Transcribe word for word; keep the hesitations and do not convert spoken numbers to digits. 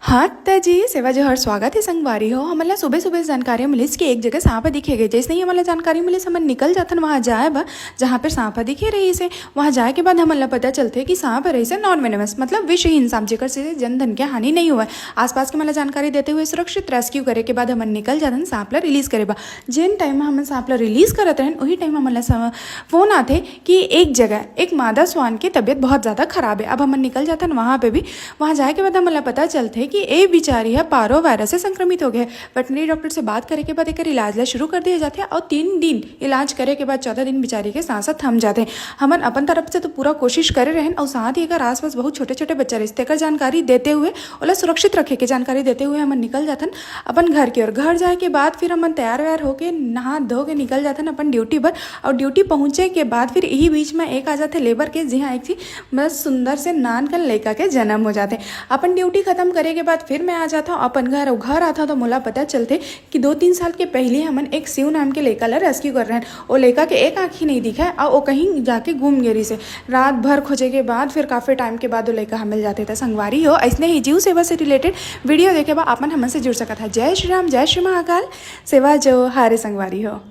हाँ त जी, सेवा जोहार, स्वागत हे संगवारी हो। हमन ला सुबह सुबह जानकारी मिलिस कि एक जगह सांप दिखे गे। जैसे ही हमन ला जानकारी मिलिस, हमन निकल जाथन वहाँ जाए बर, जहाँ पर सांप दिखे रहिस हे। वहाँ जाए के बाद हमन ला पता चलथे कि सांप रहिस हे नॉन वेनमस, मतलब विषहीन सांप, जेकर से जन धन के हानि नहीं हुआ। आसपास के मन ला जानकारी देते हुए सुरक्षित रेस्क्यू करे के बाद हमन निकल जाथन सांप ला रिलीज करे बर। जेन टाइम हमन सांप ला रिलीज करत रहन, वही टाइम हमन ला सम-, फोन आथे कि एक जगह एक मादा स्वान के तबीयत बहुत ज़्यादा खराब है। अब हमन निकल जाथन वहाँ पे भी। वहाँ जाए के बाद हमन ला पता चलथे कि ए बिचारी ह पारो वायरस से संक्रमित हो गए। वेटनरी डॉक्टर से बात करे के बाद एकर इलाज ला शुरू कर दिया जाथे और तीन दिन इलाज करे के बाद चौदह दिन बिचारी के सांस थम जाथे। हमन अपन तरफ से तो पूरा कोशिश करे रहन और साथ ही एकर आसपास बहुत छोटे-छोटे बच्चा रहिस, तेकर जानकारी देते हुए, ओला सुरक्षित रखे के जानकारी देते हुए हमन निकल जाथन अपन घर के ओर। घर जाए के बाद फिर हमन तैयार वैयार होके, नहा धो के निकल जाथन अपन ड्यूटी पर। और ड्यूटी पहुँचे के बाद फिर यही बीच में एक आ जाथे लेबर के, जिहाँ एक ठी मस्त सुंदर से नान कन लइका के जन्म हो जाथे। अपन ड्यूटी खत्म करे के बाद फिर मैं आ जाथव अपन घर। और घर आथव तो मोला पता चलथे कि दो तीन साल के पहले हमन एक शिव नाम के लइका ला रेस्क्यू कर रहे हैं। वो लइका के एक आँख ही नहीं दिखा है और वो कहीं जाके घूम गे रहिस हे। रात भर खोजे के बाद फिर काफ़ी टाइम के बाद वो लइका ह मिल जाथे। त संगवारी हो, ऐसने ही जीव सेवा से रिलेटेड वीडियो देखे बर अपन हमन से जुड़ सकत हा। जय श्री राम, जय श्री महाकाल। सेवा जोहार संगवारी हो।